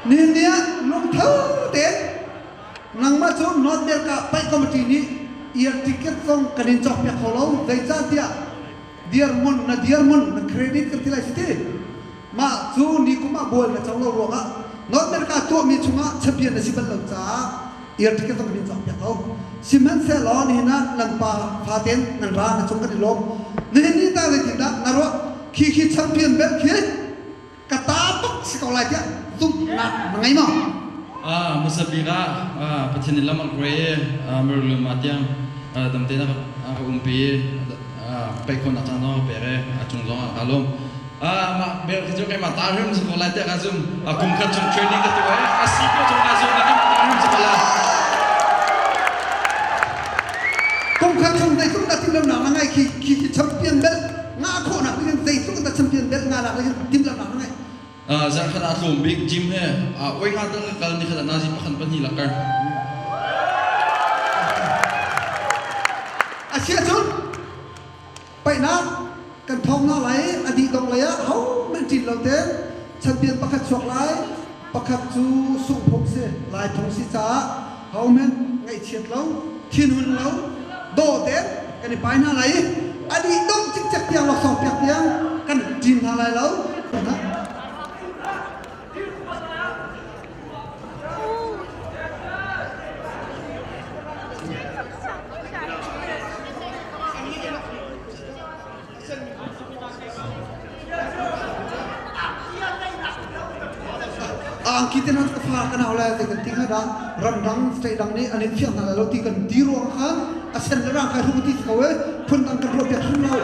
Nihin ni ah lungtho tein nangmah cu North America Paih Committee nih ear ticket zong kan in cawkpiak kho lo. Zeicahtiah dirhmun na dirhmun na credit kan ti lai si ti. Mah cu ni kum ah bual na co lo ruangah North America tuahmi chungah champion na si bal lo caah ear ticket zong kan in cawkpiak lo. Sihmanhsehlaw nihin ah nan pa faten nan ra na cung kan i lawm. Nihin ni ta zeitindah na ruah khi khi champion bel khi ka ta bak si ko lai tiah zumhnak na ngei maw? Ah, hmasa bik ah Pathian in lam a hruai i Merlum ah tiang dam tein a ka umpi i paih khawhnak caan zong a ka pek i a cung zong ah kaa lawm. Mah bel khi cu keimah ta hrim si ko lai tiah kaa zum. Kum khat chung training ka tuah i a si ko chung kaa zum na keimah ta hrim si ko lai. Kum khat chung zeitluk dah timhlamnak na ngeih khi khi champion bel ngah khawhnak ding in zeitluk in dah champion bel ngah nak ding in timhlamnak na ngeih? Zarhkhat ah tlawm bik gym he oi nga dang ka kal ni khat ah nazi pakhat pahnih lakar. A si ahcun paihnak kan thawng hna lai i a dih dong lei ah hohmanh ṭin lo tein champion pakhat chuak lai pakhat cu sungh phung si lai phung si caah hohmanh ngaihchiat lo thinhun lo dawh tein kan i pai hna lai i a dih dong cikcek tiang laksawng piak tiang kan ṭin hna lai lo. Angki te nan ka fa kan hau lai te kan ti kha da ramdang state dang nih an in fiang hna lai lo ti kan ti ruang khan a sen le rang kai hu ti ko e phun dang kan ruah piak hrim lo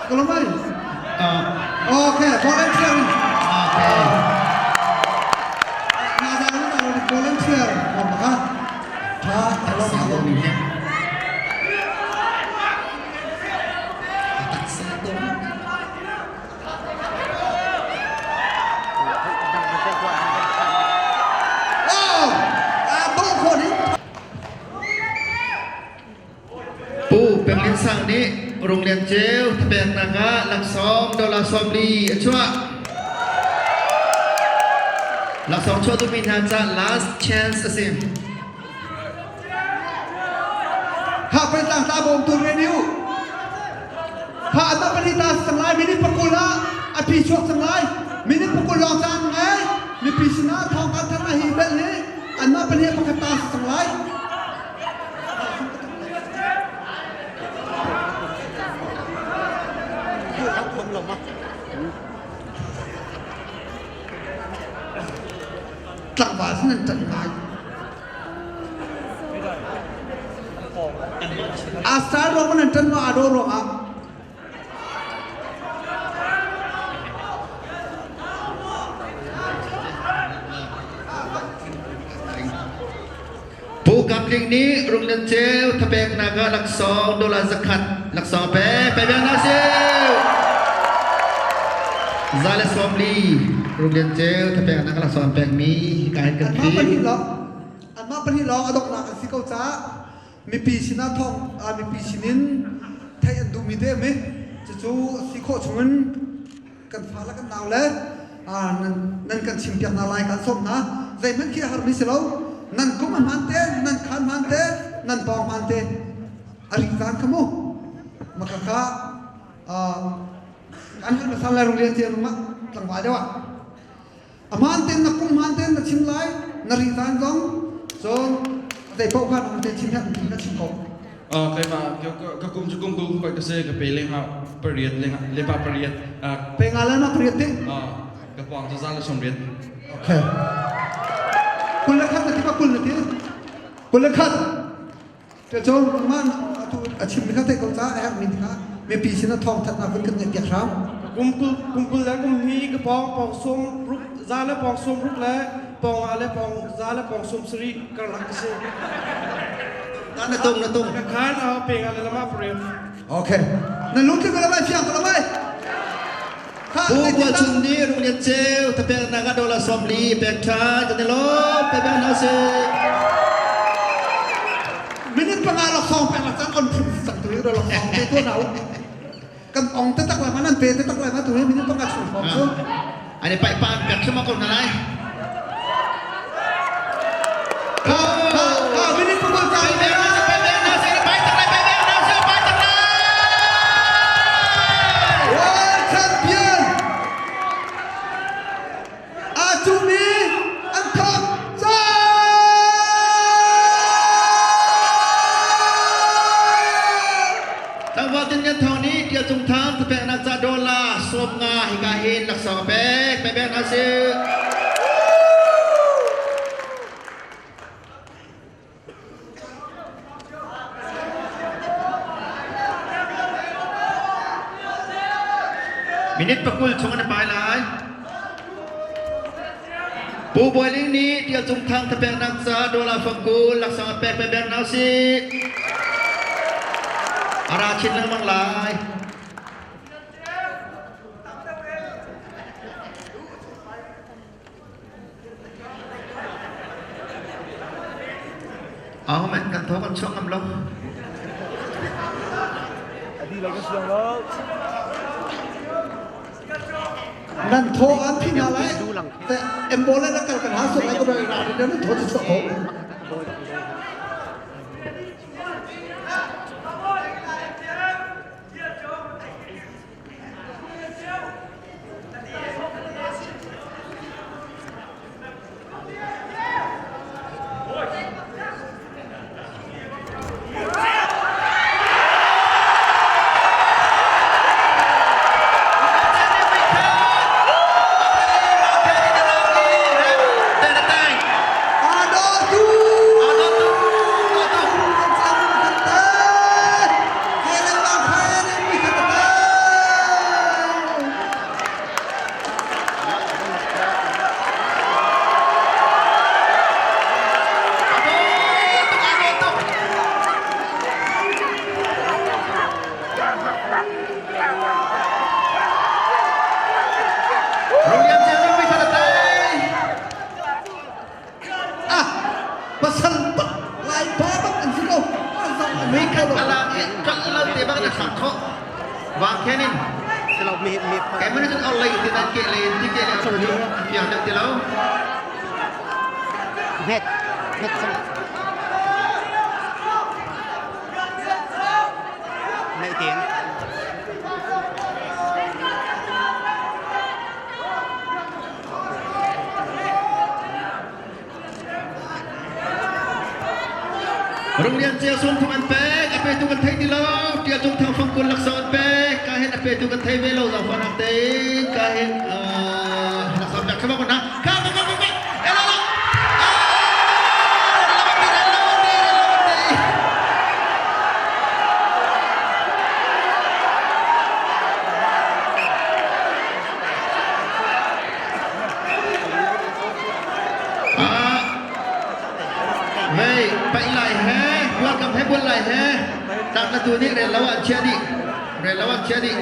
ka lo mai okay volunteer okay na za na volunteer ma ka tha lo ni Pu Peng Lian Sang nih Rung Lian Ceu thapeknak ah laksawng dollar 40 a chuah. Laksawng chuah duhmi hna ca last chance a si. Kha pentlang tla bawm tu radio kha ata pali ta sang lai minute pakul ah a phi chuak cang lai minute pakul lawng caan ngai mipi sinah thawng kan thang na hi bel hi anmah pali pakhat ta cang lai tlangval sin an ṭan ngai A star ruang nan ṭan maw aa dawh ruangah? Pu Kap Ling nih Rung Lian Ceu thapeknak ah laksawng dollar zakhat laksawng a pek. Pe bia hna sih. Za le 40 Rung Lian Ceu thapeknak ah laksawng an pekmi hika hin kan Anmah thim. pahnih lawng anmah pahnih lawng a donghnak an si ko caah mipi sinah thawng mipi sinin theih an duhmi te mi cucu si khawh chungin kan fa le kan nau le nan nan kan chimpiak hna lai kan sawm hna zeihmanh khi a harmi si lo nan kum a hmaan te nan khaan hmaan te nan pawng hmaan te a ri caan kha mu maka kha an hal hmasa lai rung lian te rung ah tlangval deuh ah a hmaan ten na kum hmaan ten na chim lai na ri caan zong cun zei paoh kha nang te chim herh na chim ko Keimah ka kum cu kum kul ka si ka pe leng ah pariat leng le pa pariat pe nga le na pariat ti ka pawng cu za le 80 okay 21 na ti pa kul na ti 21 te cu man atu a chim mi kha te ko ca a herh mi kha mipi sin a thawng that na vun kan ngeih piak hram kum kul kum kul le kum hi ka pawng pawng sum ruk za le pawng sum ruk le pawng nga le pawng za le pawng sum sarih karlak ka si Na tung na tung. Ka khan a pe nga le lama pariat. Okay. Na lungthin ko lamai fiang ko lamai. Bu bua chung nih rung lian ceu thapek nak ah dollar 40 pek tha kan i lawm pe bang hna si. Minute panga lak song pek lak cang on phun cang tu hi lak song te tu na u. Kan ong te tak lai ma nan pe te tak lai ma tu hi minute panga chung hrawng cu. Ani pai pa pek thuma ko na lai. Ka ka ka minute pakul caan Pai beng na si, pai beng na si, pai tak lai, pai beng na si, pai tak lai. World champion aa cumi an thawk cang! Tlangval tin kan thawng nih Tial Cung Thang thapeknak ca dollar 50 hika hin laksawng a pek. Pe pek hna sih. Minute 20 chung an i pai lai. Pu Bawi Ling nih Tial Cung Thang thapeknak ca dollar 20 laksawng a pek pe bek hna usih. A ra chin lengmang lai. Aho men kan tho kan chuak ngam lo. Nan thaw an phi hna lai. Te ambulance a kal kan ha sual lai ko ra nan thaw chu chuak ko. Ado tu! Ah, pasal bak lai pa bak an si ko. Mi khat alang i kal lo te bak na sang kho. Wang khenin. Kai man cun ol lei ti dan ke le ti ke le fiang deuh ti lo. Hmet hmet sang. Naih tein. Runglian cia sung thum an pek, a petu kan thei ti lo. Tia cung thang fang kul laksawng an pek, ka hin a petu kan thei ve lo zau fanak tein ka hin laksawng pek thama na. Ka ka ka ka ka. Ela la. Hei, paih lai he, hualkam he bual lai he, tlak na tu nih rel lo ah chia dih. Rel lo ah chia dih.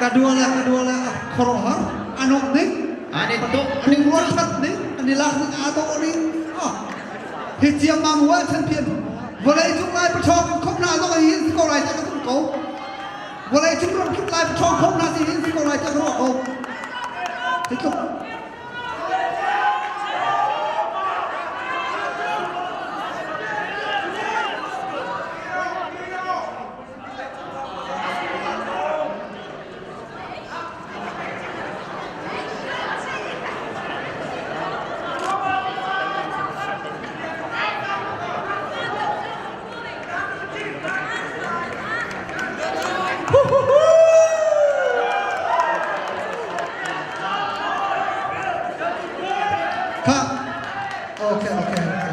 Ka dua la ka dua la khorohar anok ning Ani tuk pungrual that ning ani lak ning aa dawh ning ah hi ciam mang wa champion vawlei cung lai pathawk in khop na zong hi si ko lai ta ka tum ko vawlei cung ram kip lai pathawk khop na si hin si ko lai ta ka ruah ko hi tluk Kha okay okay okay.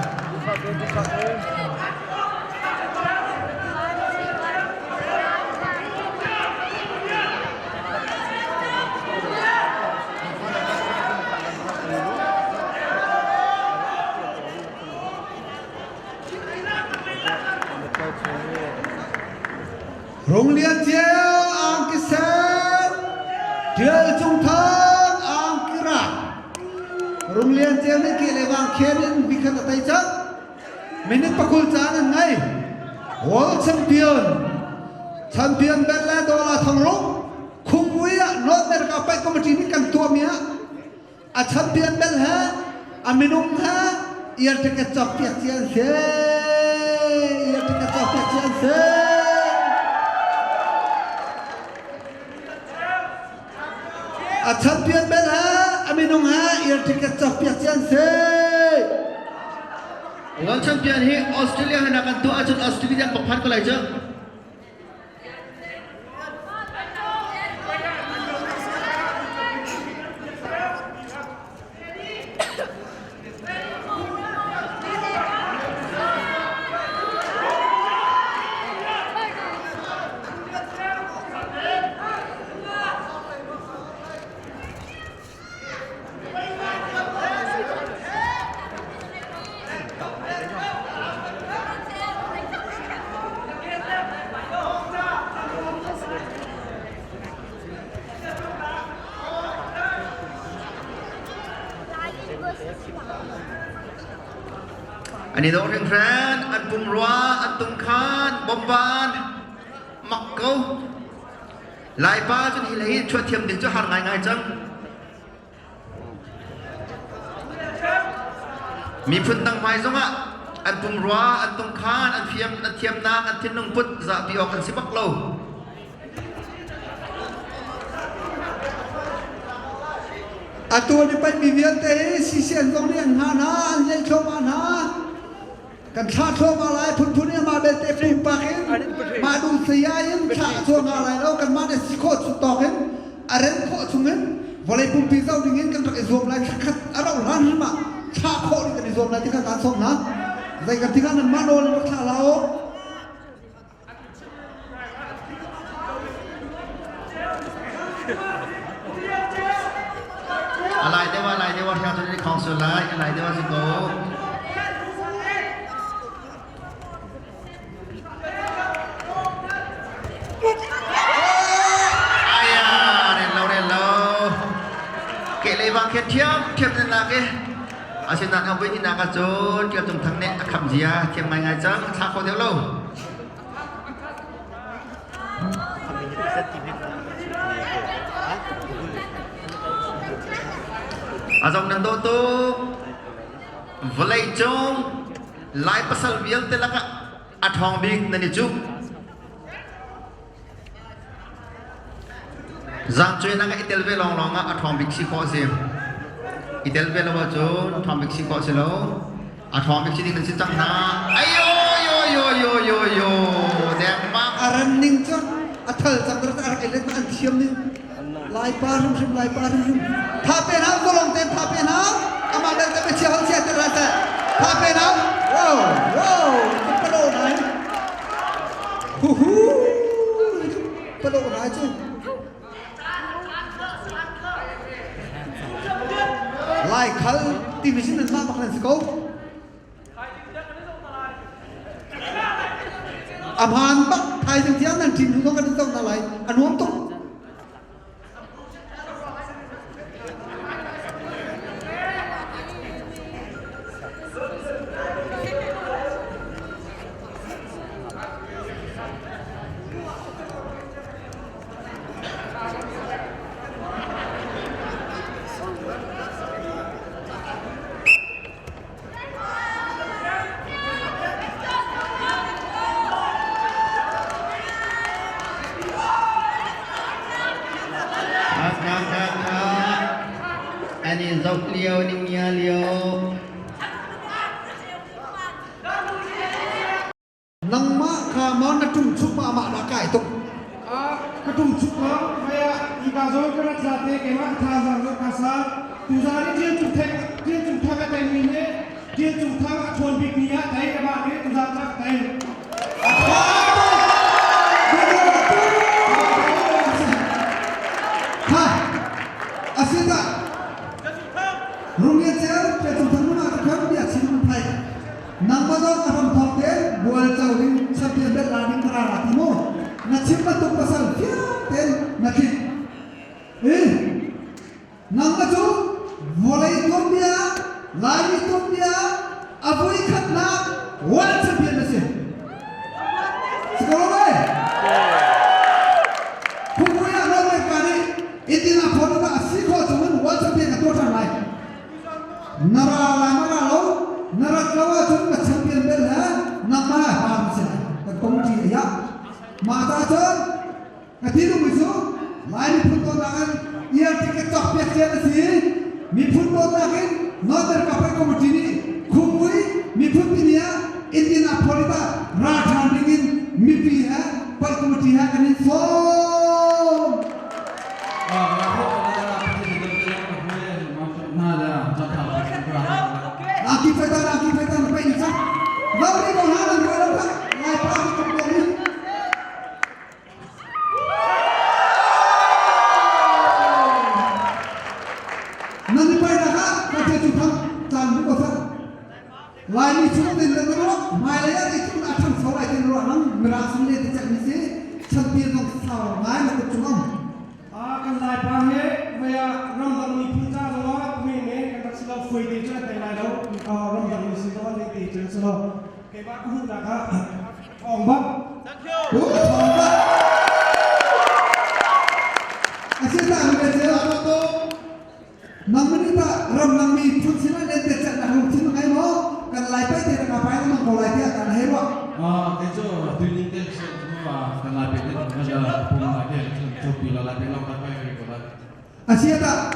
Runglian Ceu angki sen, Tial Cung Thang angki rak. Runglian Ceu nih ke le wang khen in bikhat a tei cang. Minute 20 caan an ngei. World champion champion bel le dollar thong ruk khungmui ah North America Paih Committee nih kan tuahmi ah a champion bel he a minung he. Ear ticket cawk piak cia an si. Ear ticket cawk piak cia an si. A champion bel he a minung he ear ticket cawk piak cia an si. World champion hi Australia hna kan tuah ahcun Australia bak phan ko lai cu. An i dawh hringhran, an pumrua, an tungkhan, bomban, mak ko. Laipa cun hi lei chuah thiam ding cu har ngaingai cang. Miphun dang hmai zongah an pumrua, an tungkhan, an fiam, an thiamnak, an thinlung put zahpi awk an si bak lo. Atu an i paihmi vialte hi CCN zong nih an hngah hna, an lei thluahmah hna. Kan thlah thluahmah lai, phunphun in amah belte pumpak in mah duh saya in thlah a chuah hna lai lo. Kanmah nih si khawh tawk in a rem khawh chung in vawlei pumpi zoh ding in kan rak i zuam lai. Thla khat a rauh hlan hrim ah thlah khawh ding kan i zuam lai ti kha kaan sawm hna. Zei kan tikah nanmah nawl in rak thlah hlah u. A lai deuh a lai deuh a hria cun i khong sual lai a lai deuh a si ko. Aya ren lo ren lo. Ke lei bang khen thiam thiam nan lak i asinain a voi hnihnak ah cun Tial Cung Thang nih a khamh zia thiam ngaingai cang thla kho deuh lo. A zong nan dawh tuk. Vawlei cung Lai pasal vialte lakah a ṭhawng bik nan i cuh. Zaangcuainak ah i tel ve lawnglawng ah a ṭhawng bik si khawh a si. I tel ve lo ahcun ṭhawng bik si khawh a si lo. A ṭhawng bik si ding nan si cang hna. Ayo yo yo yo yo yo dengmang. A ran ning cu a thal cang rak a rak i let an thiam ning. Laipa hrimhrim Laipa hrimhrim. Tha pe hna zalong ten tha pe hna. Amah bel te chia hol chia te ra te. Tha pe hna. Wow wow. Palo nai. Hu hu. Palo nai chu. Lai khal ti mi sin nan mah bak nan si ko. A hmaan bak thaizing tiang nan ṭin hnu zong kan in zoh hna lai. A nuam tuk. An in zoh lio ning ngia lio. Nangmah kha maw na ṭum chuk ma amah dah kai tuk? Ka ṭum chuk ma maya ika zawn ka rat zate keimah ka thazaang zo ka sa tuzaan i ṭial cung theng ṭial cung thang a tei mi nih ṭial cung thang a ṭhawn bik mi ah tei amah nih tuzaan ca ka tei. Ha asita Rungye cel ṭial cung thang nuna ka kham bia chim thai Nangmah zong a hramthawk tein bual co ding champion bel la ding ka ra la ti mu. Na chim bantuk pasal fiang tein na tlinh. I nangmah cu vawlei tuanbia, Laimi tuanbia a vui khatnak world champion na si. Si ko lo mei? Phungpui ah Norway pa nih Indianapolis ah a si khawh chungin world champion ka tuah ṭhan lai. Na ra lai ma ra lo? Na ra ahcun ka champion bel he nangmah he pa si lai kan committee ya mah ta cun ka ti duhmi cu Lai miphun dawtnak in ear ticket cawk piak cia na si miphun dawtnak in Northern Cafe Committee nih khumui miphun timi ah Indianapolis ah ra ṭhan ding in mipi he paih committee he kan in sawm. Aki faitan aki faitan pai ni cak. Lauri ko ha nan ruai lo kha lai pa ka tuk ni. Nan i pai nak ah ka te cu thang caan bu ko sa. Laimi chung tin kan ruah hmailei ah zeitluk dah a ṭhangcho lai ti na ruah nang mirang sin le ti cekmi si chanpir zong sau ngai na kut cung um. Kan Laipa he vei ah ramdang miphun ca zongah men kan rak si lo fuai te cu an tei lai lo ramdang mi sin zongah lei te cu an si lo keimah ka hmuhnak ah ṭhawng bak. Ṭhawng bak. Asita mi le Nangmah nih tah ramdang mi phun sinah lentecelhnak lungthin na ngei maw? Kan Lai pai te ka pai lengmang ko lai tiah kan hei ruah. Kei cu tuining te kan Lai pai te kan pum lai ke copi la Lai pai long lai pai ri ko lai. Asia tah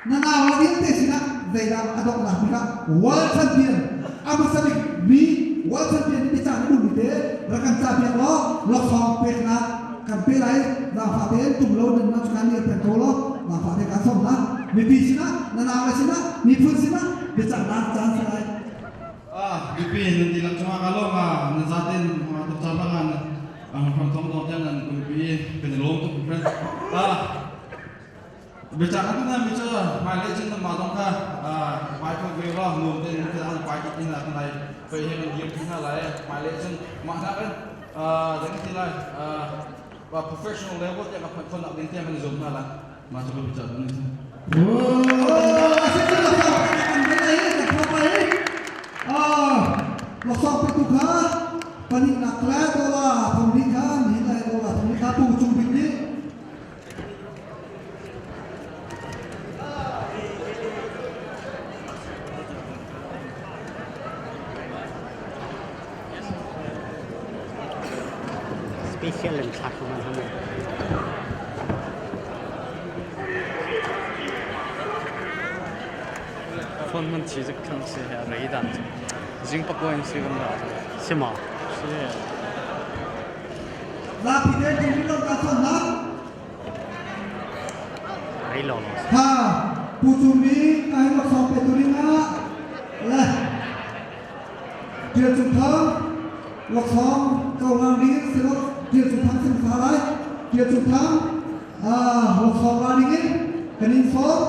na nau la vialte sinah zeidah a donghnak bik ah World Champion a hmasa bik mi World Champion ni caan na duhmi te rak kan ca piak law laksawng peknak kan pe lai zaangfah tein tum lo nan mah cu kan i peng ko law zaangfah te kan sawm hna mipi sinah na nau le sinah miphun sinah biacahnak caan si lai. Mipi nan dihlak cungah ka lawm ah nan zaten tuk ca bang an hram thong dong tiang nan umpi kan i lawm tuk friend. Biacah kan tuah mi cu hmailei cun nanmah zong kha vai kho ve law nuam tein an pai ti hna kan lai pei he kan dir ti hna lai hmailei cun mah hna kan zei kan ti lai professional level tiang kan phanh khawhnak ding tiang kan i zuam hna lai mah cu ka biacah duh ni. Laksawng petu kha pahnihnak le dollar thong hnih kha nihin lai dollar thong hnih kha tu cung bik nih Special in thlak man hamu. Phone man chi zik thang si he rei dan jing pakwa in si kan ra. Sima. Si. Zapi te tingri lo ka son na. Rei lo lo. Ha, pu cu mi ka hin laksawng pe tu ding ah le Tial Cung Thang laksawng cohlang ding in silo Tial Cung Thang sim sa lai. Tial Cung Thang laksawng la ding in kan in sawm.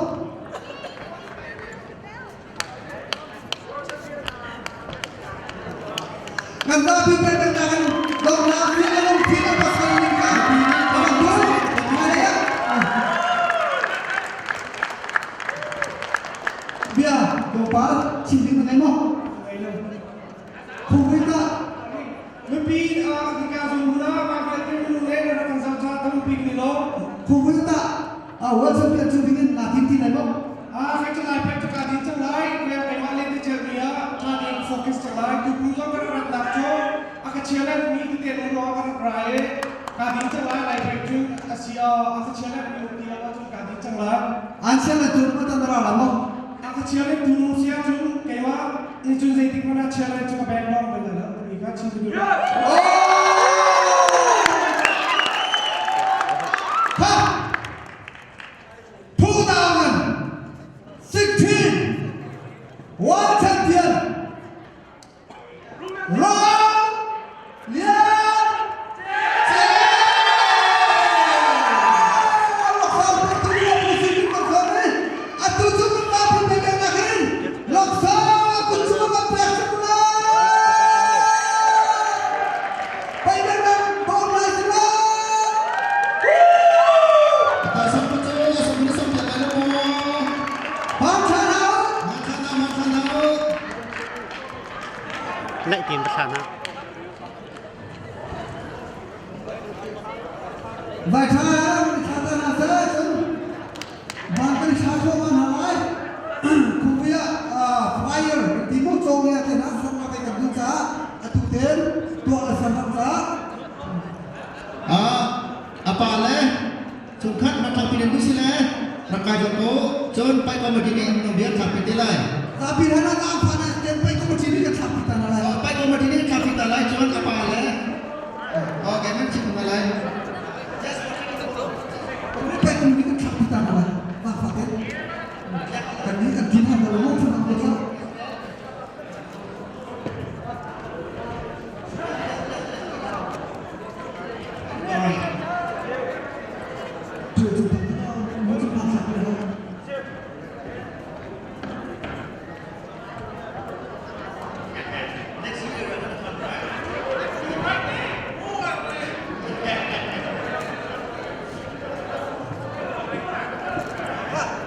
Kan zapi peknak in dawtnak ni le lungthin a pasal ning kha a kan duh. Hmaiah bia tlawmpal chim ding na ngei maw? Phung tah Mipi hika zung hna mah vialte minung le na rak kan zoh caah tampi kan i lawm. Phung tah World Champion cu ding in naa tim ti lai maw? Kai cu lai pek cu kaa din cang lai. Kaya keimah le ti mi ah ṭha tein ka focus cang lai. Tukum zong ka rak ratnak cu a ka chia le mi tete um ruangah ka rak ra i kaa din cang lai. Lai pek cu a si a ka chia le mi um ti lo ahcun kaa din cang lai. An sian le tu na tan ra la maw? A ka chia le tu si ahcun keimah nih cun zeitik hmanh ah chia le cu ka beng dong bal lai lo timi kha chim ka duh. Ha! 2016 World Champion Ron Lian Atu cu kan pa phu pe nakin laksawng kut cung kan pek cang lai. Pai nan bawm lai si lo. Naih tein va thla hna. Vai tha thla ta na se cun van kan thla thluahmah hna lai. Khupi ah fire ti mu cawng le te na sak Chungkhat hmathlak pi nan duh si le rak kai zawn ko. Cun pai committee nih no bia thlak pi te lai. Zapi hana ka fa na ten pai committee nih ka thlak pi ta na lai. Pai committee nih thlak pi ta lai cun a pa le okay nan chim na lai. Pai committee kan thlak pi ta na lai. Ma fa te. Kan ni kan tin han lo mo phun ang lo.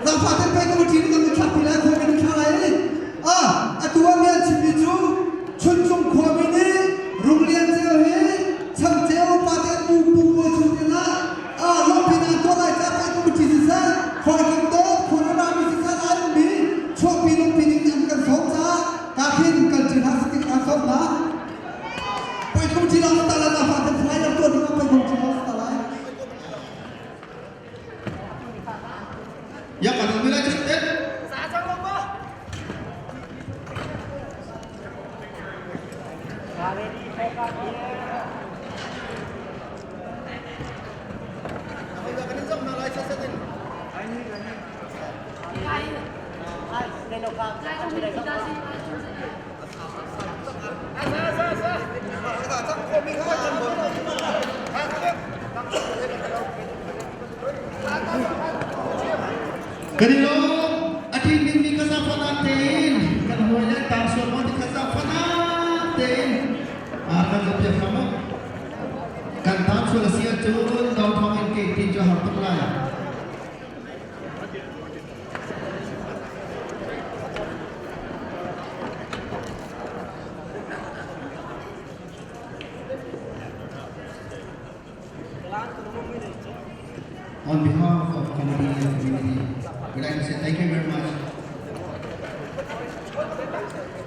Zaangfah pei ka ṭin kan thlak ti lai khawi kan thla lai ah atu ah mi an chimmi cu Chuncung khuami nih Runglian Ceu hi Changceu pate pu pu pawl chung dingah ah lawmhpinak tuah lai ca pei committee siseh khualkim dawt khual rami siseh an mi chuahpi lawmhpi ding an kan sawm caah ka khin kan ṭin ha sitik an sawm hna. Pei committee lang ta la na fa kan thlai lang tuah ding ah pei committee lang ta lai. Ya kan mi lai chet tet. Kan i lawm. A ṭin dingmi kha zaangfahnak tein kan hawile an tang sual maw ti kha zaangfahnak tein kan zohpiak hram u. Kan tang sual a si ahcun do thawng in ke tin cu a har tuk lai. On behalf of committee and community, we'd like to say thank you very much.